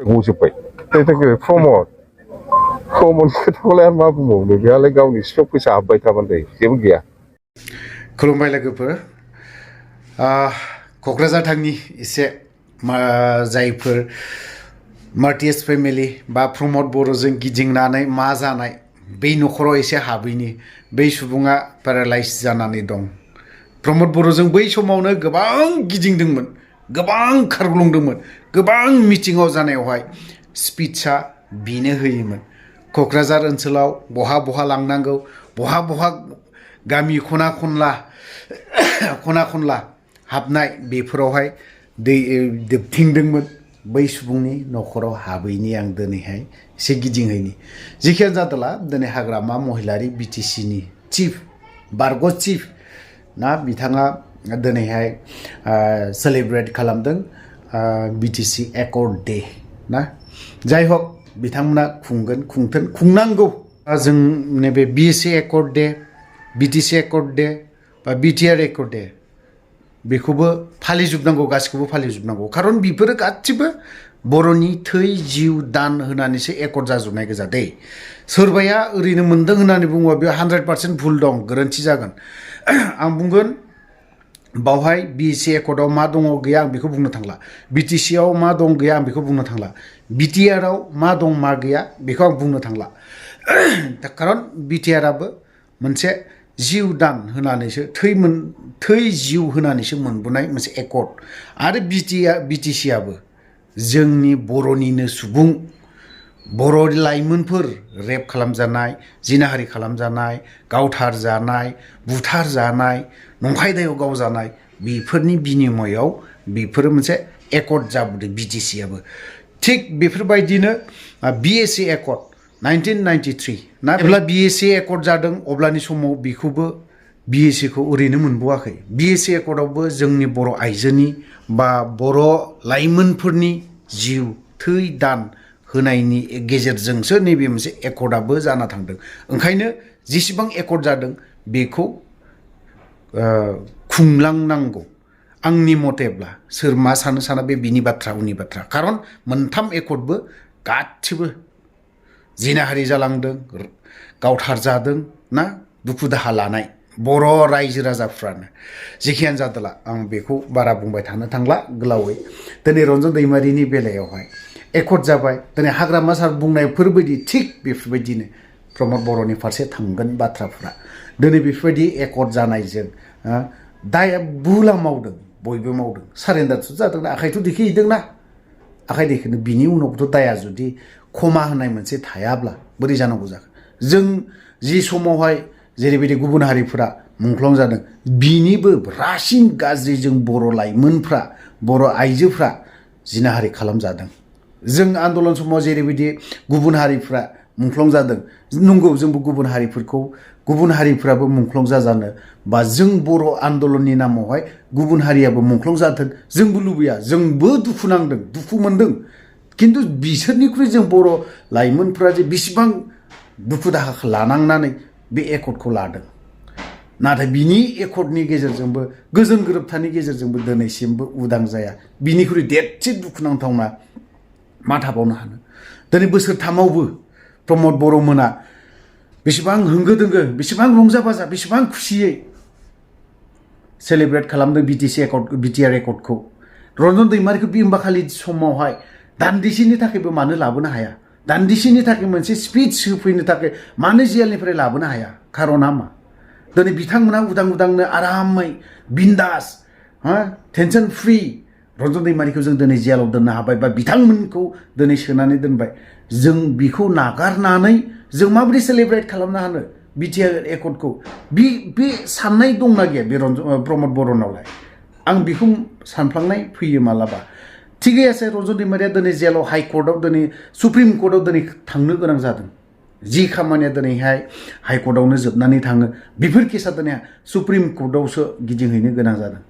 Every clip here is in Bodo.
गजोब्बाय बेबायदि प्रमदखौलाय आरो मा बुंबावनो बेहालाय गावनि सिङाव फैसा हाबबाय थाबानो जायो जेबो गैया। खुलुमबाय लोगोफोर, क'क्राझार थांनि एसे जायफोर मार्टियास फेमिलि बा प्रमद बर'जों गिदिंनानै मा जानाय बै न'खराव एसे हाबैनि बै सुबुङा पेरालाइज जानानै दं। प्रमद बर'जों बै समावनो गोबां गिदिंदोंमोन, गोबां खारग्लुंदोंमोन, गोबां मिटिङाव जानायावहाय स्पिचआ बेनो होयोमोन। क'क्राझार ओनसोलाव बहा बहा लांनांगौ, बहा बहा गामि खना खनला हाबनाय बेफोरावहाय दोबथिंदोंमोन। बै सुबुंनि न'खराव हाबैनि आं दिनैहाय एसे गिदिंहैनि। जिखियानो जादोला दिनै हाग्रामा महिलारि BTC नि चिफ बारग' चिफ ना बिथाङा दिनैहाय सेलिब्रेट खालामदों BTC एकर्ड डे ना। जाय हक बिथांमोना खुंनांगौ। जों नैबे BSC accord day, BTC accord day बा BTR एकर्ड डे बेखौबो फालिजोबनांगौ, गासिखौबो फालिजोबनांगौ। खारन बेफोरो गासिबो बर'नि थै जिउ दान होनानैसो एकर्ड जाजोबनाय गोजा दै। सोरबाया ओरैनो मोनदों होननानै बुङोबा बेयाव 100% भुल दं, गोरोन्थि जागोन। आं बुंगोन बावहाय BSC एकर्डआव मा दङ गैया आं बेखौ बुंनो थांला, BTC आव मा दं गैया आं बेखौ बुंनो थांला, BTR आव मा दं मा गैया बेखौ आं बुंनो थांला। खारन BTR आबो मोनसे जिउ दान होनानैसो थै जिउ होनानैसो मोनबोनाय मोनसे एकर्ड। आरो BTC आबो जोंनि बर'निनो सुबुं, बर' लाइमोनफोर रेप खालामजानाय, जिनाहारि खालामजानाय, गावथार जानाय, बुथार जानाय, नंखाय दायाव गावजानाय, बेफोरनि बिनिमयाव बेफोरो मोनसे एकर्ड जाबोदों BTC आबो। थिग बेफोरबायदिनो BSC एकर्ड 1993 ना, जेब्ला BSC एकर्ड जादों अब्लानि समाव बेखौबो BSC खौ ओरैनो मोनबोआखै। BSC एकर्डआवबो जोंनि बर' आइजोनि बा बर' लाइमोनफोरनि जिउ थै दान होनायनि गेजेरजोंसो नैबे मोनसे एकर्डआबो जाना थांदों। ओंखायनो जेसेबां एकर्ड जादों बेखौ खुंलांनांगौ आंनि मथेब्ला। सोर मा सानो बे बिनि बाथ्रा, उननि बाथ्रा। खारन मोनथाम एकर्डबो गासिबो जिनाहारि जालांदों, गावथार जादों ना, दुखु दाहा लानाय बर' रायजो राजाफ्रानो। जेखियानो जादोला आं बेखौ बारा बुंबाय थानो थांला गोलावै। दिनै रन्जन दैमारिनि बेलायावहाय एकर्ड जाबाय, दिनै हाग्रामा सार बुंनायफोरबायदि थिग बेफोरबायदिनो प्रमद बर'नि फारसे थांगोन बाथ्राफ्रा। दिनै बेफोरबायदि एकर्ड जानायजों दाया भुला मावदों, बयबो मावदों, सारेन्डारसो जादोंना, आखाइथ' देखायहैदोंना, आखाइ देखायनो। बिनि उनावथ' दाया जुदि क्षमा होनाय मोनसे थायाब्ला बोरै जानांगौ जाखो। जों जि समावहाय जेरैबायदि गुबुन हारिफोरा मुंख्लं जादों, बिनिबो रासिन गाज्रि जों बर' लाइमोनफ्रा, बर' आइजोफ्रा जिनाहारि खालामजादों। जों आन्दलन समाव जेरैबायदि गुबुन हारिफ्रा मुंख्लं जादों, नंगौ जोंबो गुबुन हारिफ्राबो मुंख्लं जाजानो बा जों बर' आन्दलननि नामावहाय गुबुन हारियाबो मुंख्लं जाथों जोंबो लुबैया। जोंबो दुखु नांदों, दुखु मोनदों। खिन्थु बिसोरनिख्रुइ जों बर' लाइमोनफ्रा जे बेसेबां दुखु दाहाखौ लानांनानै बे एकर्डखौ लादों, नाथाय बिनि एकर्डनि गेजेरजोंबो, गोजोन गोरोबथानि गेजेरजोंबो दिनैसिमबो उदां जाया। बिनिख्रुइ देरसिन दुखुनांथावना मा थाबावनो हानो। दिनै बोसोरथामावबो प्रमद बर' मोना बेसेबां होंगो दोंगो, बेसेबां रंजा बाजा, बेसेबां खुसियै सेलिब्रेट खालामदों BTR एकर्डखौ। रन्जन दैमारिखौ बिम्बा खालि समावहाय दान्दिसेनि थाखायबो मानो लाबोनो हाया? दान्दिसेनि थाखाय मोनसे स्पिच होफैनो थाखाय मानो जेलनिफ्राय लाबोनो हाया? खारना मा? दिनै बिथांमोना उदांनो आरामै बिन्दास टेनसन फ्रि रन्जन दैमारिखौ जों दिनै जेलाव दोननो हाबाय, बा बिथांमोनखौ दिनै सोनानै दोनबाय। जों बिखौ नागारनानै जों माबोरै सेलिब्रेट खालामनो हानो BTR एकर्डखौ? बे साननाय दंना गैया बे प्रमद बर'नावलाय? आं बेखौ सानफ्लांनाय फैयो मालाबा। थिगै আছে, रन्जन दैमारिया दिनै जेलाव, हाइकर्टआव, दिनै सुप्रिम कर्टआव दिनै थांनो गोनां जादों। जि खामानिया दिनैहाय हाइकर्टआवनो जोबनानै थाङो, बेफोर केसा दिनै सुप्रिम कर्टआवसो गिदिंहैनो गोनां जादों।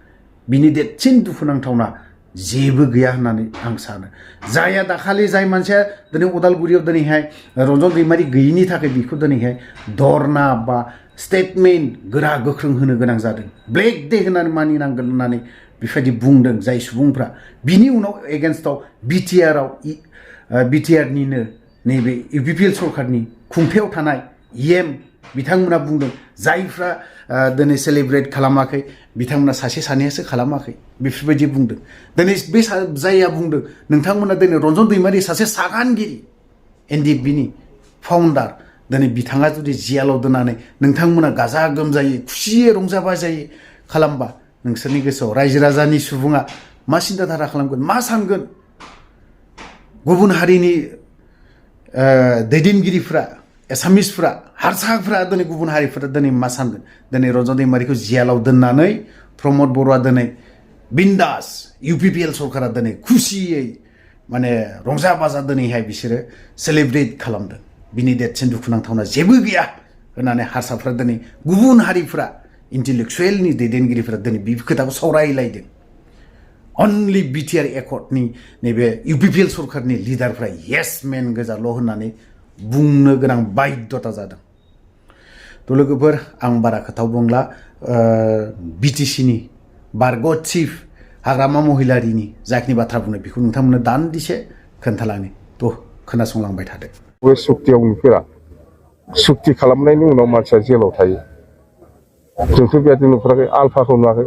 बिनि देरसिन दुखुनांथावना जेबो गैया होननानै आं सानो। जाया दाखालि जाय मानसिया दिनै उदालगुरियाव दिनैहाय रन्जन दैमारि गैयिनि थाखाय बेखौ दिनैहाय धरना बा स्टेटमेन्ट गोरा गोख्रों होनो गोनां जादों, ब्लेक डे होननानै मानिनांगोन होननानै बेबायदि बुंदों जाय सुबुंफ्रा। बिनि उनाव एगेन्स्टआव BTR आव बिटिआरनिनो नैबे इउपिपिएल सरकारनि खुंथायाव थानाय इएम बिथांमोना बुंदों जायफ्रा दिनै सेलिब्रेट खालामाखै बिथांमोना सासे सानैयासो खालामाखै बेफोरबायदि बुंदों दिनै बे जायहा बुंदों नोंथांमोना दिनै रन्जन दैमारि सासे सागानगिरि एनडिएफबिनि फाउन्डार दिनै बिथाङा जुदि जियालाव दोननानै नोंथांमोना गाजा गोमजायै खुसियै रंजा बाजायै खालामबा नोंसोरनि गोसोआव रायजो राजानि सुबुङा मा सिन्ताधारा खालामगोन मा सानगोन गुबुन हारिनि दैदेनगिरिफ्रा एसामिसफ्रा हारसाफ्रा दिनै गुबुन हारिफ्रा दिनै मा सानगोन दिनै रन्जन दैमारिखौ जियालाव दोननानै प्रमद बर'आ दिनै बिन्दास इउपिपिएल सरकारा दिनै खुसियै माने रंजा बाजा दिनैहाय बिसोरो सेलिब्रेट खालामदों बिनि देरसिन दुखुनांथावना जेबो गैया होननानै हारसाफ्रा दिनै गुबुन हारिफ्रा इन्टेलेक्सुयेलनि दैदेनगिरिफ्रा दिनै बे खोथाखौ सावरायलायदों अनलि बिटिआर एकर्डनि नैबे इउपिपिएल सरकारनि लिडारफ्रा येस मेन गोजाल' होननानै बुंनो गोनां बाध्यता जादों थ' लोगोफोर आं बारा खोथा बुंला बिटिसिनि बारग' चिफ हाग्रामा महिलारिनि जाखिनि बाथ्रा बुंनाय बेखौ नोंथांमोननो दान्दिसे खोन्थालांनि थ' खोनासंलांबाय थादो बे सुक्तियाव नुफेरा सुक्ति खालामनायनि उनाव मानसिया जेलाव थायो जोंथ' बेबायदि नुफेराखै आल्फाखौ नुवाखै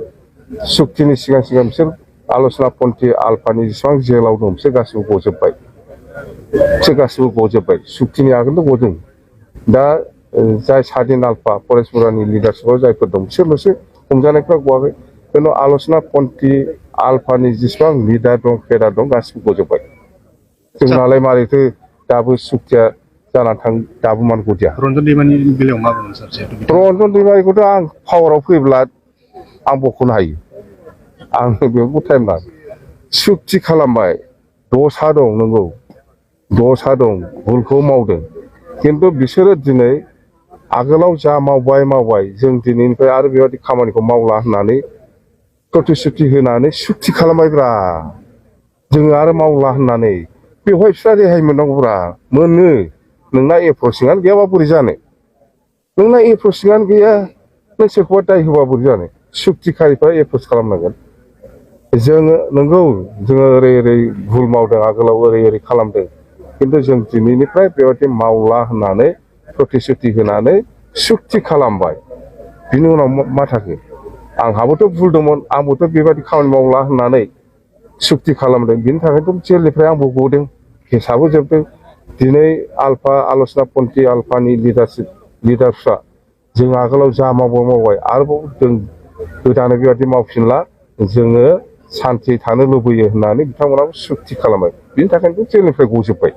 सुक्तिनि सिगां सिगां बिसोर आल'सना पन्थी आल्फानि जेसेबां जेलाव दं बिसोर गासिबो गजोब्बाय सुक्तिनि आगोलनो गदों दा जाय सादिन आल्फा फरेस्टफोरनि लिडारशिपआव जायफोर दं बिसोरल'सो हमजानायफ्रा गवाखै खिन्थु आल'सना पन्थी आल्फानि जेसेबां लिडार दं केडार दं गासिबो गजोब्बाय जोंनालाय मारैथो दाबो सुक्तिया जानानै थां दाबो मान गदिया रन्जन दैमारिनि बेलायाव मा बुंगोन सार रन्जन दैमारिखौथ' आं पावाराव फैब्ला आं बख'नो हायो आंनो बेयावबो टाइम नाङा सुक्ति खालामबाय दसा दं नंगौ दसा दं भुलखौ मावदों खिन्थु बिसोरो दिनै आगोलाव जा मावबाय जों दिनैनिफ्राय आरो बेबायदि खामानिखौ मावला होननानै प्रतिश्रुति होनानै सुक्ति खालामबायब्रा जोङो आरो मावला होननानै बेवहाय बिस्रा रेहाय मोननांगौब्रा मोनो नोंना एप्रसिंआनो गैयाबा बोरै जानो नोंना एप्रसिंआनो गैया नों सोरखौबा दाय होबा बोरै जानो सुक्तिखारिफ्रा एप्रस खालामनांगोन जोङो नंगौ जोङो ओरै भुल मावदों आगोलाव ओरै खालामदों खिन्थु जों दिनैनिफ्राय बेबायदि मावला होननानै प्रतिश्रुति होनानै सुक्ति खालामबाय बिनि उनाव मा थाखो आंहाबोथ' भुल दंमोन आंबोथ' बेबायदि खामानि मावला होननानै सुक्ति खालामदों बिनि थाखायथ' जेलनिफ्राय आंबो गदों केसाबो जोबदों दिनै आल्फा आल'सना पन्थी आल्फानि लिडारफ्रा जों आगोलाव जा मावबाय आरोबाव जों गोदानै बेबायदि मावफिनला जोङो सान्थि थानो लुबैयो होननानै बिथांमोनाबो सुक्ति खालामबाय बिनि थाखायनो जेलनिफ्राय गजोब्बाय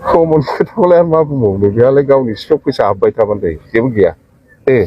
प्रमद खोथाखौलाय मा बुंबावनो बेहालाय गावनि सिखाव फैसा हाबबाय थाबानो जायो जेबो गैया दे